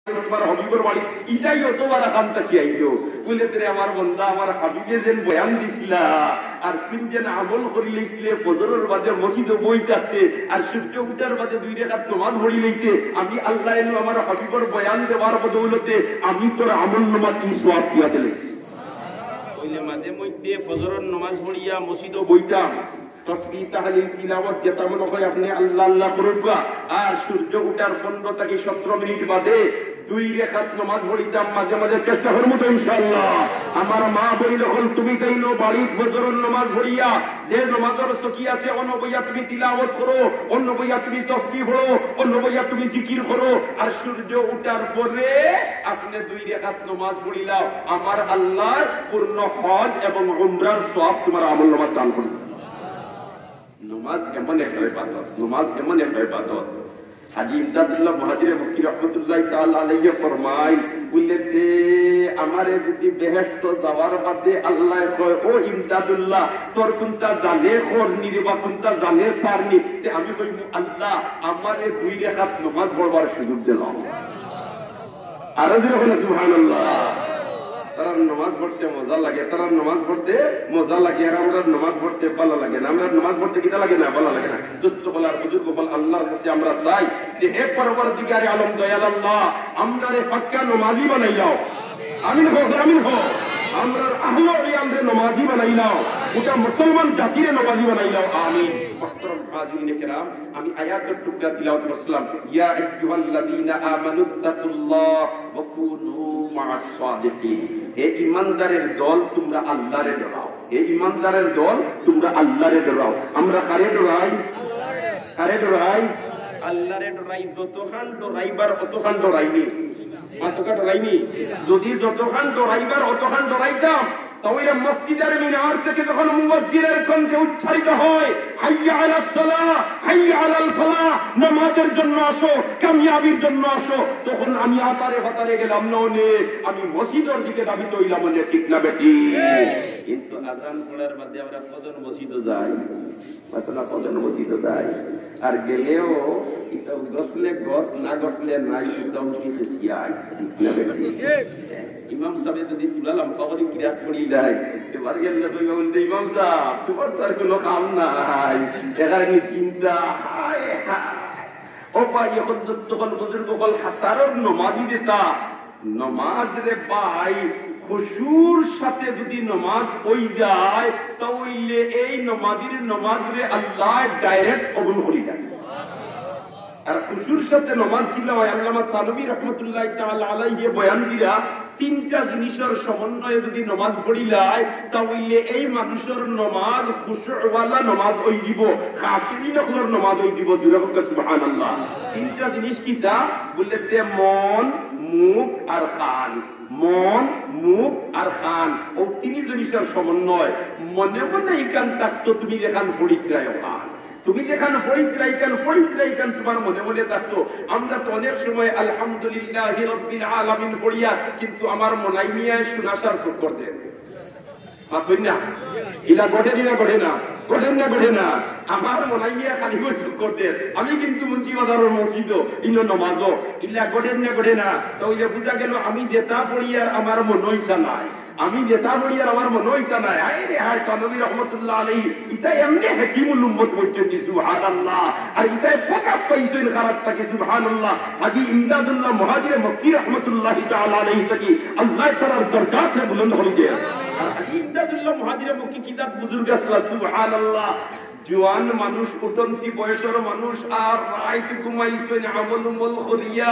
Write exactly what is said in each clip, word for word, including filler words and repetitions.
তোমার হাবিবর বাড়ি, ইটাই অত বড় খান থাকি আইলো। বুলে, "তে রে আমার বন্দা, আমার হাবিবে যেন বয়ান দিছিলা, আর তুই যেন আমল করিলিছিলে, ফজরর বাদে মসজিদো বই থাকতে, আর সূর্য উঠার বাদে দুই রেখাত নমাজ পড়ি লইতে, আমি আল্লাহ এনু আমার হাবিবর বয়ান দেওয়ার বদৌলতে আমি তোর আমল নামাত ই সওয়াব দিয়া দিলাইছি।" বুলে, "মাঝে মধ্যে ফজরর নমাজ পড়িয়া মসজিদো বইতাম, তসবিহ, তাহলিল, তিলাওয়াত যেতা মনে হয় আপনে আল্লাহ আল্লাহ করউক্কা। আর সূর্য উঠার পনেরো থাকি সতেরো মিনিট বাদে দুই রেখাত নমাজ পড়িতাম, মাঝে মাঝে চেষ্টা করমু তো ইনশাআল্লাহ।" আমার মা বইন অকল, তুমি তাইন বাড়িত ফজরর নমাজ পড়িয়া, যে নমাজর চকি আছে, অনো বইয়া তুমি তিলাওয়াত করো, অনো বইয়া তুমি তসবিহ পড়ো, অনো বইয়া তুমি জিকির করো, আর সূর্য উঠার পরে আপনে দুই রেখাত নমাজ পড়িলাও, আমার আল্লাহর পূর্ণ হজ এবং উমরার সওয়াব তোমার আমল নামাত দান করি। নমাজ এমন এক ইবাদত, নমাজ এমন এক ইবাদত। হাজী ইমদাদুল্লাহ মুহাজিরে মক্কি রহমতুল্লাহি তাআলা আলাইহি ফরমাইন, বুলে, "তে আমারে যদি বেহেশত যাওয়ার বাদে আল্লায় কয়, 'ও ইমদাদুল্লাহ, তোর কুনটা জানে করনি রে বা কুনটা জানে সারনি?' তে আমি কইমু, 'আল্লাহ, আমারে দুই রেখাত নমাজ পড়বার সুযোগ দিলাও।'" আরো জোরে বলো, "সুবহানাল্লাহ।" তারার নমাজ পড়তে মজা লাগে, তারার নমাজ পড়তে মজা লাগে, আর আমরার নমাজ পড়তে ভালা লাগে না। আমরার নমাজ পড়তে কিতা লাগে না? ভালা লাগে না। দোস্ত অকল আর বুজুর্গ অকল, আল্লাহর কাছে আমরা চাই যে, হে পরওয়ারদিগারে আলম, দয়াল আল্লাহ, আমরারে পাক্কা নমাজি বানাইলাও। আমিন কও, আমিন কও। আমরার আহলে ইয়ালরে নমাজি বানাইলাও, গোটা মুসলমান জাতিরে নমাজি বানাইলাও। আমিন। মুহতারাম হাজিরিনে কেরাম, আমি আয়াতের টুকরা তিলাওয়াত করছিলাম, "ইয়া আইয়ুহাল্লাযীনা আমানুত্তাকুল্লাহ ওয়া কুনু মা'আস সাদিকিন।" হে ঈমানদারের দল, তোমরা আল্লাহরে ডরাও। হে ঈমানদারের দল, তোমরা আল্লাহরে ডরাও। আমরা কারে ডরাই? কারে ডরাই? আল্লাহরে ডরাই। যতখান ডরাইবার অতখান ডরাইনি। মাতকা ডরাইনি? যদি যতখান ডরাইবার অতখান ডরাইতাম, তাহলে মসজিদের মিনার থেকে যখন মুয়াজ্জিনের কণ্ঠে উচ্চারিত হয়, "হাইয়া আলাস সালাহ, হাইয়া আলাল ফালাহ, নামাজের জন্য আসো, কামিয়াবির জন্য আসো", তখন আমি আতারে ফাতারে গেলাম না অনে, আমি মসজিদের দিকে ধাবিত হইলাম অনে, ঠিক না বেটি? কিন্তু আজান পড়ার বাদে আমরা কজন মসজিদো যাই? মাত্র কজন মসজিদো যাই? আর গেলেও ইতা গছলে গছ, না গছলে নাই, ইতা উঠি বেশি আয়। ঠিক না বেটি? ইমাম সাহেব যদি তুলালাম, তখনই কিরাত পড়ি নাই। এবার গেলে তো বলতে, "ইমাম সাহেব, তোমার তো আর কোনো কাম নাই।" এখানে চিন্তা, হায় হায়। ও ভাই, এখন দোস্ত অকল, বুজুর্গ অকল, হাজারো নমাজি যেতা, নমাজ রে ভাই, খুশুর সাথে যদি নমাজ অই যায়, তা অইলে এই নমাজির নমাজ রে আল্লাহ direct কবুল করি যায়। আর খুশুর সাথে নমাজ কিলা হয়, আল্লামা থানবী রহমতুল্লাহ তাআলা আলাইহি বয়ান দিরা, তিনটা জিনিসের সমন্বয়ে যদি নমাজ পড়িলায়, তা অইলে এই মানুষের নমাজ খুশুওয়ালা নমাজ অই দিব, খাশিঈন অকলর নমাজ অই দিব। জোরে কউক্কা সুবহানাল্লাহ। তিনটা জিনিস কিতা? বুলে তে মন, মুখ আর কান। মন, মুখ আর কান, ও তিন জিনিসের সমন্বয়। মনে মনে ইখান থাকতো, তুমি যেখান পড়িতরায় অখান, তুমি যেখান পড়িতরায় ইখান, পড়িতরায় ইখান, তোমার মনে মনে থাকতো। আমরা তো অনেক সময় আলহামদুলিল্লাহি রাব্বিল আলামিন পড়িয়া, কিন্তু আমার মনাই মিয়ায় শুনাশার চক্কর দেয়। মাতইন না? ইলা ঘটেনি না ঘটে না? ঘটেনি না ঘটে না? আমার মনাই মিয়া খালি ওই চক্কর দেয়। আমি কিন্তু মুন্সিবাজারর মসজিদো, ইনো নমাজো। ইলা ঘটেনি না ঘটে না? তা অইলে বুঝা গেল আমি যেতা পড়ি আর আমার মনো ইতা নাই। আমি যেতা পড়ি আর আমার মনো ইতা নাই। আয় রে হায়, থানবী রহমতুল্লাহ আলাইহি, ইতা এমনে হাকিমুল উম্মত বলছেন কি, সুবহানাল্লাহ। আর ইতায় প্রকাশ পাইছেন খারাপ থাকি, সুবহানাল্লাহ। হাজী ইমদাদুল্লাহ মুহাজিরে মক্কি রহমতুল্লাহি তাআলা আলাইহি থাকি আল্লাহ তাআলার দরজাতরে বুলন্দ করি দেয়। আর হাজী ইমদাদুল্লাহ মুহাজিরে মক্কি কি জাত বুজুর্গ আছলা, সুবহানাল্লাহ। জোয়ান মানুষ, উঠন্তি বয়সর মানুষ, আর রাইত ঘুমাইছইন আমল উমল করিয়া,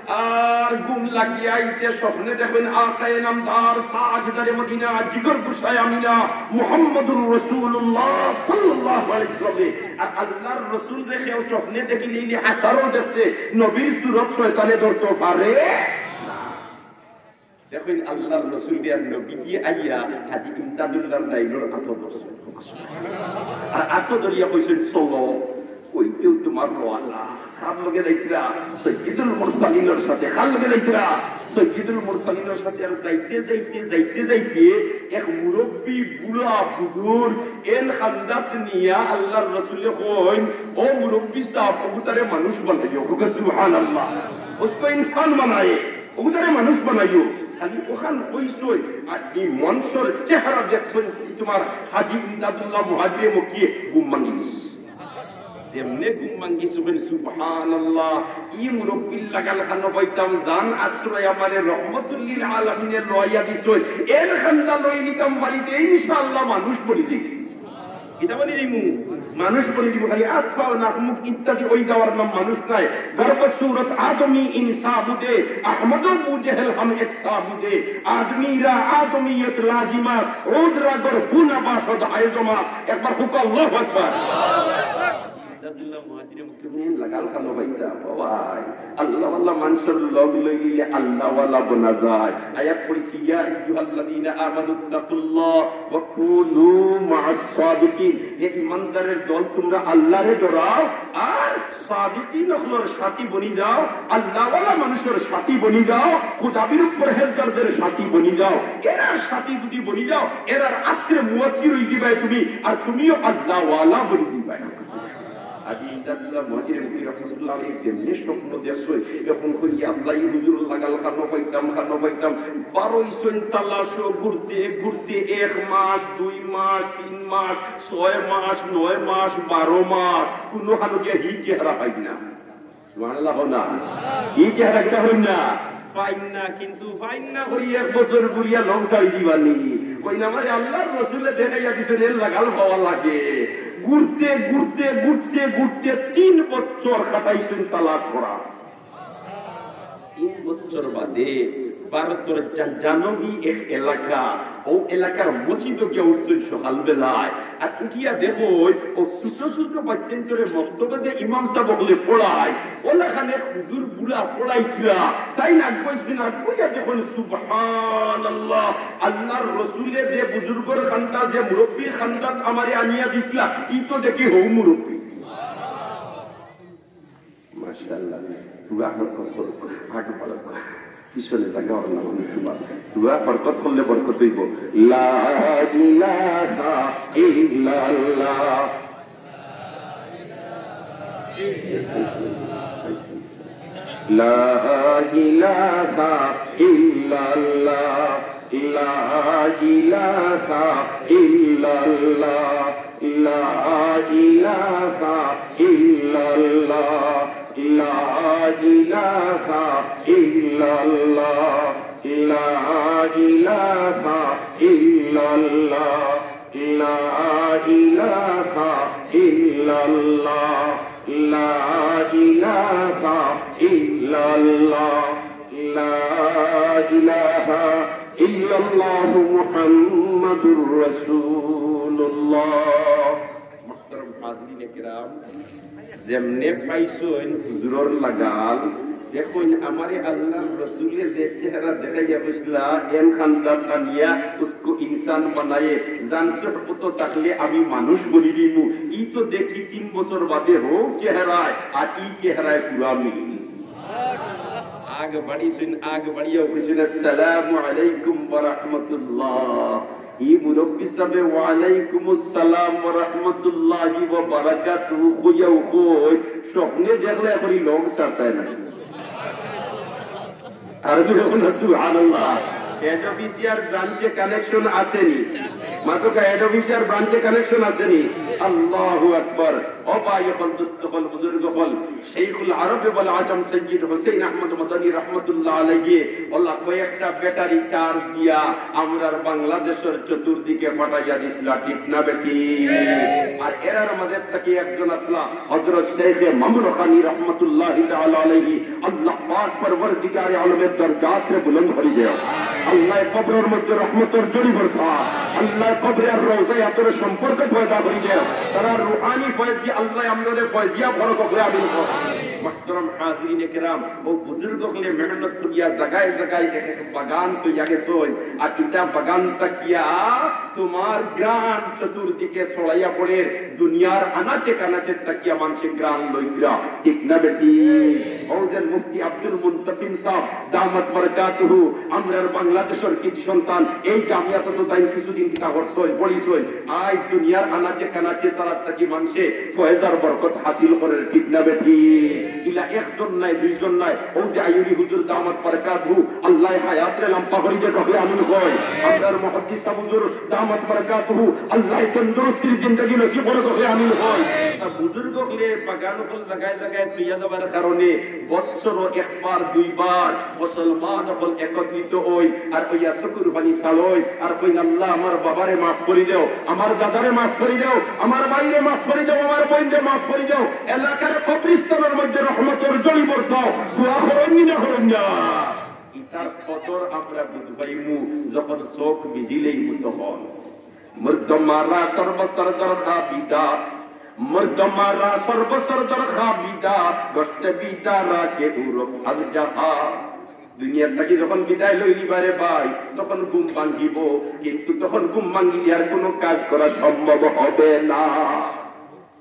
আর ঘুম লাগিয়া আইছে, স্বপ্নে দেখইন আকায়ে নামদার, তাজদারে মদিনা, জিগর গোসাই আমিনা, মুহাম্মাদুর রাসূলুল্লাহ সাল্লাল্লাহু আলাইহি ওয়াসাল্লাম। আর আল্লাহর রসুলরে কেউ স্বপ্নে দেখিলে ইনি হাজারো দেখছে, নবীর সুরত শয়তানে ধরতো পারে না। দেখইন, আল্লাহর রসুল দিয়া নবী কি আইয়া হাজী ইমদাদুল্লাহর ডাইনর আতো ধরছে। আর আতো ধরিয়া কইছেন, "চলো।" কইতেউ তোমার রওয়ানা। কার লগে যাইতরা? সৈয়দুল মুরসালিনর সাথে। কার লগে যাইতরা? সৈয়দুল মুরসালিনর সাথে। আর যাইতে, যাইতে, যাইতে, যাইতে এক মুরব্বী বুড়া বুজুর্গ এন খান্দাত নিয়া আল্লাহর রসুলে কইন, "ও মুরব্বী সাব, অগুতারে মানুষ বানাইও।" কউক্কা সুবহানাল্লাহ। উসকো ইনসান বানায়ে। অগুরে মানুষ বানাইও। খালি অখান কইছইন, আর ই মঞ্চর চেহারা দেখছইন, তুমার হাজী ইমদাদুল্লাহ মুহাজিরে মক্কিয়ে ঘুম ভাঙ্গি গেছে। যেমনে ঘুম ভাঙ্গি গেছে, সুবহানাল্লাহ। ই মুরব্বির লাগাল খানো পাইতাম, জান আশ্রয় আমারে রহমতুল্লিল আলামিনে লইয়া দিছইন। এর খান্দা লই নিতাম বাড়িতে, ইনশাআল্লাহ মানুষ বনি দিমু। কিতা বনি দিমু? মানুষ বনি দিমু। খালি আত পাও নাক মুখ ইত্যাদি অই যাওয়ার নাম মানুষ নায়। গর্ব সুরত আদমি ইনসা বুদে, আহমদ বুদে হেল হাম এক সাবুদে। আদমিরা আদমিয়ত লাজিমাত, উদরা গর বুনা বাসদ আয়োজমাত। একবার ফুক আল্লাহু আকবার। ইমদাদুল্লাহ মুহাজিরে মক্কিয়ে লাগাল খানো পাইতা, বাবাই। আল্লাহওয়ালা মানষর লগ লইলে আল্লাহওয়ালা বনা যায়। আয়াত পড়ছি, ইয়া আইয়ুহাল্লাযীনা আমানুত্তাকুল্লাহ ওয়া কুনু মাআস সাদিকিন। হে ইমানদারের দল, তুমরা আল্লাহরে ডরাও আর সাদিকিন অকলর সাথী বনি যাও, আল্লাহওয়ালা মানষর সাথী বনি যাও, খুদাভীরু পরহেজগারদের সাথী বনি যাও। এরার সাথী যুদি বনি যাও, এরার আসরে মুয়াসসির অই যিবায় তুমি, আর তুমিও আল্লাহওয়ালা বনি যিবায়। হাজী ইমদাদুল্লাহ মুহাজিরে মক্কি রহমতুল্লাহ আলাইহি যেমনে স্বপ্ন দেখছইন, অখন কইন যে, আল্লাহ, ই হুজুরর লাগাল খানো পাইতাম, খানো পাইতাম। বারইছইন তালাশো, ঘুরতে ঘুরতে এক মাস, দুই মাস, তিন মাস, ছয় মাস, নয় মাস, বারো মাস, কুনু খানো গিয়া হি চেহারা পাইন না। সুবহানাল্লাহ কও না। ই চেহারা কিতা পাইন না? পাইন না, কিন্তু পাইন না করি এক বছর ঘুরিয়া লগ ছাড়ি দিবা নি? কইন না, আমারে আল্লাহর রসুলে দেখাইয়া দিছইন, এর লাগাল পাওয়া লাগে। ঘুরতে, ঘুরতে, ঘুরতে, ঘুরতে তিন বছর কাটাইছইন তালাশ করা। তিন বছর বাদে ভারতর জা-, জাহ্নবী এক এলাকা, অউ এলাকার মসজিদো গিয়া উঠছইন সকালবেলায়। আর উঠিয়া দেখইন, অউ ছুটো ছুটো বাইচ্চাইন্তরে মক্তবে যে ইমাম সাব অকলে পড়ায়, অলাখান এক হুজুর বুড়া পড়াইতরা, তাইন আগুয়াইছইন, আগুয়াইয়া দেখইন, সুবহানাল্লাহ, আল্লাহর রসুলে যে বুজুর্গর খান্দা, যে মুরব্বির খান্দাত আমারে আনিয়া দিছলা, ই তো দেখি হউ মুরব্বি। মাশাআল্লাহ। দোয়া বরকত করুক, আগে বরকত। পিছনে জাগা অর না, মানুষ সুবাদ। দোয়া বরকত করলে বরকত অইবো। লা ইলাহা ইল্লাল্লাহ। লা ইলাহা ইল্লাল্লাহ। لا إله إلا الله، لا إله إلا الله، لا إله إلا الله، لا إله إلا الله، لا إله إلا الله، لا إله إلا الله، لا إله إلا الله محمد رسول الله। মুহতারাম হাজিরিনে কেরাম, যেমনে পাইছইন হুজুরর লাগাল, দেখইন আমারে আল্লাহর রসুলে যে চেহারা দেখাইয়া কইছলা, এন খান্দাত আনিয়া উসকো ইনসান বানায়ে, জান সোহবতো থাকলে আমি মানুষ বনি দিমু। ই তো দেখি তিন বছর বাদে হউ চেহারায়, আর ই চেহারায় পুরা মিল। আগ বাড়িছইন, আগ বাড়িয়া কইছইন, আসসালামু আলাইকুম ওয়া রাহমাতুল্লাহ। ই মুরব্বি সাবে ওয়া আলাইকুমুস সালাম ওয়া রাহমাতুল্লাহি ওয়া বারাকাতুহু কইয়াউ কইন, স্বপ্নে দেখলে করি লগ ছাড়তায় না। আর জোরে কইন না, সুবহানাল্লাহ। হেড অফিস আর ব্রাঞ্চে কানেকশন আছে নি? মাতকা, হেড অফিস আর ব্রাঞ্চে কানেকশন আছে নি? আল্লাহু আকবার। ও ভাই অকল, দোস্ত অকল, বুজুর্গ অকল, শেখুল আরব ওয়াল আজম সৈয়দ হুসেন আহমদ মাদানী রহমতুল্লাহ আলাইহি অলা কয়েকটা ব্যাটারি চার্জ দিয়া আমরার বাংলাদেশর চতুর্দিকে ফাটাইয়া দিছলা, ঠিক না বেঠিক? আর এরার মাঝে থাকি একজন আছলা হযরত শেখ মামুন খানি রহমতুল্লাহি তাআলা আলাইহি। আল্লাহ পাক পরওয়ারদিগারে আলমের দরজাতরে বুলন্দ করি দেও। আল্লাহ কবরর মধ্যে রহমতর ঝড়ি বরসা। আল্লাহ কবরে আর রওজায় আতরে সম্পর্ক পয়দা করি দেও। তারার রুহানি ফয়েজ দিয়া আল্লাহ আমরারে ফয়েজিয়া বড় করে আমিন কর। মুহতারাম হাজিরিনে কেরাম, অউ বুজুর্গ অকলে মেহনত করিয়া জাগায় জাগায় এক এক বাগান তৈয়া গেছইন, আর ইতা বাগান থাকিয়া তুমার ঘ্রাণ চতুর্দিকে ছড়াইয়া পড়ের, দুনিয়ার আনাচে কানাচে থাকিয়া মানষে ঘ্রাণ লইতরা, ঠিক না বেঠিক? অউ যেন মুফতি আব্দুল মুন্তাকিম সাব, দামাত বারাকাতুহু, আমরার বাংলাদেশর কৃতি সন্তান, এই জামিয়াত তো তাইন কিছুদিন কিতা করছইন, পড়িছইন, আইজ দুনিয়ার আনাচে কানাচে তারার থাকি মানষে ফয়েজর বরকত হাসিল করের, ঠিক না বেঠিক? ইলা একজন নায়, দুইজন নায়, অউ যে আইয়ুবী হুজুর দামাত বারাকাতুহু, আল্লায় হায়াতরে লাম্বা করি দেউক, হকলে আমিন কই। আমরার মুহাদ্দিস সাব হুজুর দামাত বারাকাতুহু, আল্লায় তন্দুরুস্তির জিন্দেগি নসিব করউক, হকলে আমিন কই। তা বুজুর্গ অকলে বাগান অকল জাগায় জাগায় থইয়া যাওয়ার কারণে বছরো একবার দুইবার মুসলমান অকল একত্রিত অই, আর অইয়া চকুর পানি ছাড়ইন, আর কইন, "আল্লাহ, আমার বাবারে মাফ করি দেও, আমার দাদারে মাফ করি দেও, আমার ভাইরে মাফ করি দেও, আমার বইনরে মাফ করি দেও।" এলাকার কবরস্থানর মধ্যে রহমতর ঝড়ি বর্ষাও, দোয়া করইন নি না করইন না? ইতার কদর আমরা বুঝ পাইমু যখন চোখ ভিজিলাইমু তখন। মুর্দমারা সর্বসর্দর খাবিদা, মুর্দমারা সর্বসর্দর খাবিদা, গশতে বিদারা কে উরফ আল জাহা। দুনিয়ার থাকি যখন বিদায় লইলিবা রে ভাই, তখন ঘুম ভাঙ্গিবো, কিন্তু তখন ঘুম ভাঙ্গিলে আর কোনো কাজ করা সম্ভব হবে না।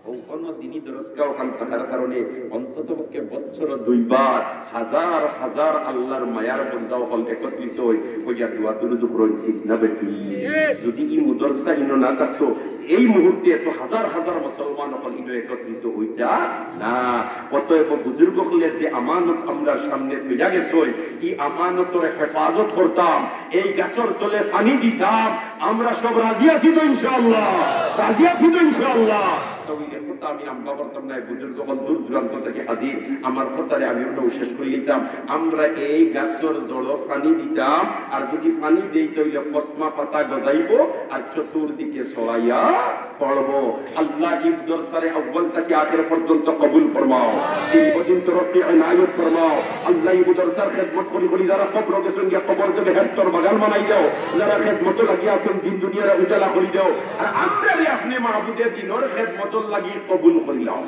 অউ কোনো দিনই দরসগাহ অখান থাকার কারণে অন্তত পক্ষে বছরো দুইবার হাজার হাজার আল্লাহর মায়ার বন্দা অকল একত্রিত অই, অইয়া দোয়া দুরুদ পড়ইন, ঠিক না বেঠিক? যদি ই মুদরসা ইনো না থাকতো, এই মুহূর্তে এত হাজার হাজার মুসলমান অকল ইনো একত্রিত অইতা না। অতএব বুজুর্গ অকলে যে আমানত আমরার সামনে থইয়া গেছইন, ই আমানতর হেফাজত করতাম, এই গাছর তলে পানি দিতাম। আমরা সব রাজি আছি তো ইনশাআল্লাহ? রাজি আছি তো ইনশাআল্লাহ? তো অউ কথা আমি লম্বা করতাম নায়, বুজুর্গ অকল দূর দূরান্ত থাকি হাজির, আমার কথারে আমি অনো শেষ করিলিতাম। আমরা এই গাছর জড়ো পানি দিতাম, আর যদি পানি দেই তাইলে কসমা পাতা গজাইবো আর চতুর্দিকে ছড়াইয়া পড়বো। আল্লাহ ই মুদরসারে আউয়াল থাকি আখের পর্যন্ত কবুল ফরমাও, দীর্ঘদিন তরক্কি এনায়েত ফরমাও। আল্লাহ ই মুদরসার খেদমত করি করি যারা কবরো গেছইন গিয়া কবররে বেহেস্তর বাগান বানাই দেও, যারা খেদমতো লাগিয়া আছইন দিন দুনিয়ারে উজালা করি দেও। আর আমরারে আপনে মাবুদে দিনর খেদমতর লাগি কবুল করিলাও।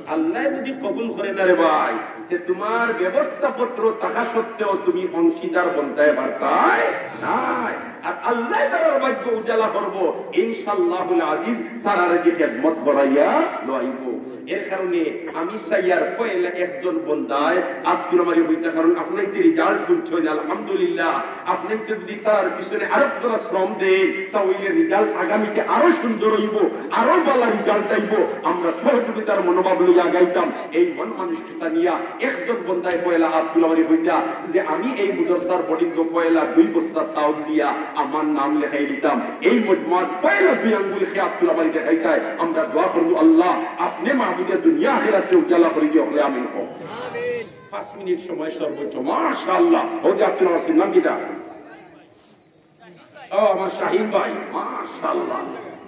আল্লায় যদি কবুল করে না রে ভাই, তে তুমার ব্যবস্থাপত্র থাকা সত্ত্বেও তুমি অংশীদার বনতায় পারতায় নায়। আর আল্লায় তারার ভাগ্য উজালা করবো, ইনশাআল্লাহুল আজিজ, তারারে দি খেদমত বাড়াইয়া লইবো। এর কারণে আমি চাইয়ার পয়লা একজন বন্দায় আত তুলা মারি কইতা, কারণ আপনাইন্তে result শুনছইন, আলহামদুলিল্লাহ। আপনাইন্তে যদি তারার পিছনে আরো যারা শ্রম দেইন, তা অইলে result আগামীতে আরো সুন্দর অইবো, আরো ভালা result আইবো। আমরা সহযোগিতার মনোভাব লইয়া আগাইতাম, এই মন মানসিকতা নিয়া একজন বন্দায় পয়লা আত তুলা মারি কইতা যে, "আমি এই মুদরসার boarding-ও পয়লা দুই বস্তা চাউল দিয়া আমার নাম লেখাই দিতাম।" এই মজমাত পয়লা দুই আঙ্গুল কে আত তুলা মারি দেখাইতায়, আমরা দোয়া করমু, "আল্লাহ, আপনে মাবুদে দুনিয়া আখিরাতরে উজালা করি দিও", হকলে আমিন কও। পাঁচ মিনিট সময় সর্বোচ্চ। মাশাআল্লাহ। অউ যে আব্দুল ওয়াসিম, নাম কিতা? ও, আমার শাহিন ভাই, মাশাআল্লাহ।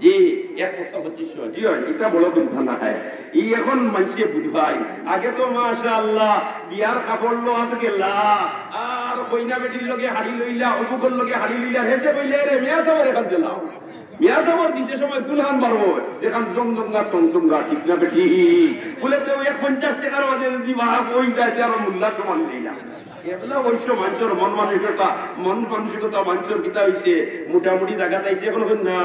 জি, এক বস্তা পঁচিশশো। জি অয়, ইটা বড় কথা নায়। ই অখন মানষে বুঝবায়। আগে তো মাশাআল্লাহ, বিয়ার কাপড় লওয়াত গেলা, আর কইনা বেটির লগে হাড়ি লইলা, অমুকর লগে হাড়ি লইলা, হেষে কইলা, "রে, মিয়া সাবর এখান দিলাও।" মিয়া সাবর দিতে সময় কুনখান বারো, যেখান জমজমা, সমসমা, ঠিক না বেঠিক? বলে তো এক পঞ্চাশ টেকার মাঝে যদি বাড়া বই যায়, তে আরো মোল্লা সমান নেই না। এগুলা অবশ্য মানষর মন মানসিকতা, মন মানসিকতা মানষর কিতা অইছে, মোটামুটি জাগাত আইছে। অখন কইন না,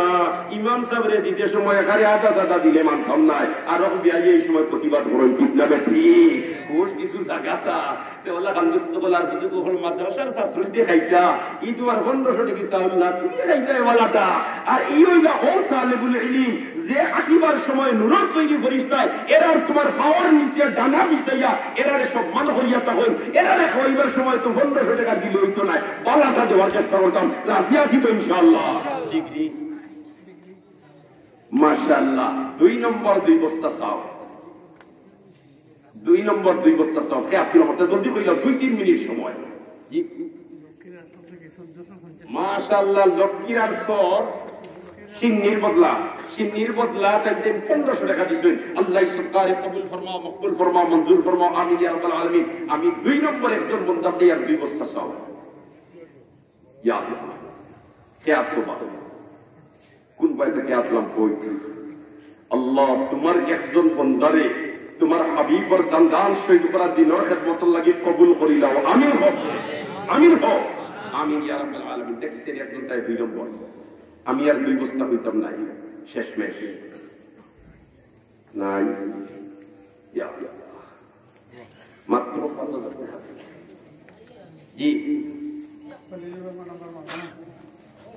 ইমাম সাবরে দিতে সময় একারে আধা সাদা দিলে মানতাম নায়, আর অখন বিয়াই এই সময় প্রতিবাদ করইন, ঠিক না বেঠিক? ঘুষ কিছু জাগাতা, তে অলা খান দোস্ত অকল আর বুজুর্গ অকল মাদ্রাসার ছাত্রইন্তে খাইতা, ই তুমার পনেরোশো টেকা চাউল না, তুমি খাইতায় অলাটা। আর ই অইলা অউ তালেবুল ইলিম, যে আটিবার সময় নূরর তৈরি ফিরিস্তায়, এরার তুমার পাওর নিচে ডানা বিছাইয়া, এরারে সম্মান করিয়া থাকইন, এরারে খাওয়াইবার সময় তো পনেরোশো টেকা দিলে অইতো নায়, অলাটা দেওয়ার চেষ্টা করতাম, রাজি আছি তো ইনশাআল্লাহ? মাশাআল্লাহ, দুই নম্বর দুই বস্তা চাউল। দুই নম্বর দুই বস্তা চাউল। কে আপনি আমাদের জলদি কইলাম, দুই তিন মিনিট সময়। জি। মাশাআল্লাহ, লক্ষ্মীর আর সর, সিন্নির বদলা, সিন্নির বদলা তাইন তাইন পনেরোশো টেকা দিছইন। আল্লাহ সদকারে কবুল ফরমাও, মকবুল ফরমাও, মঞ্জুর ফরমাও, আমিন ইয়া রাব্বাল আলামিন। আমি দুই নম্বর একজন বন্দা চাইয়ার দুই বস্তা চাউল। ইয়া আল্লাহ। কে আছো বা? কুন বাড়ি থাকি আছলাম কই? আল্লাহ, তুমার একজন বন্দারে তুমার হাবিবর দান দান শহীদ করা দিনর খেদমতর লাগি কবুল করিলাও। আমিন হক, আমিন হক, আমিন ইয়া রাব্বাল আলামিন। দেখছেন একজন তাই দুই নম্বর। আমি আর দুই বস্তা কইতাম নায়, শেষমেশ। নাই। ইয়া আল্লাহ। মাত্র পাঁচ হাজার টেকা। জি।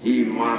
জি, মা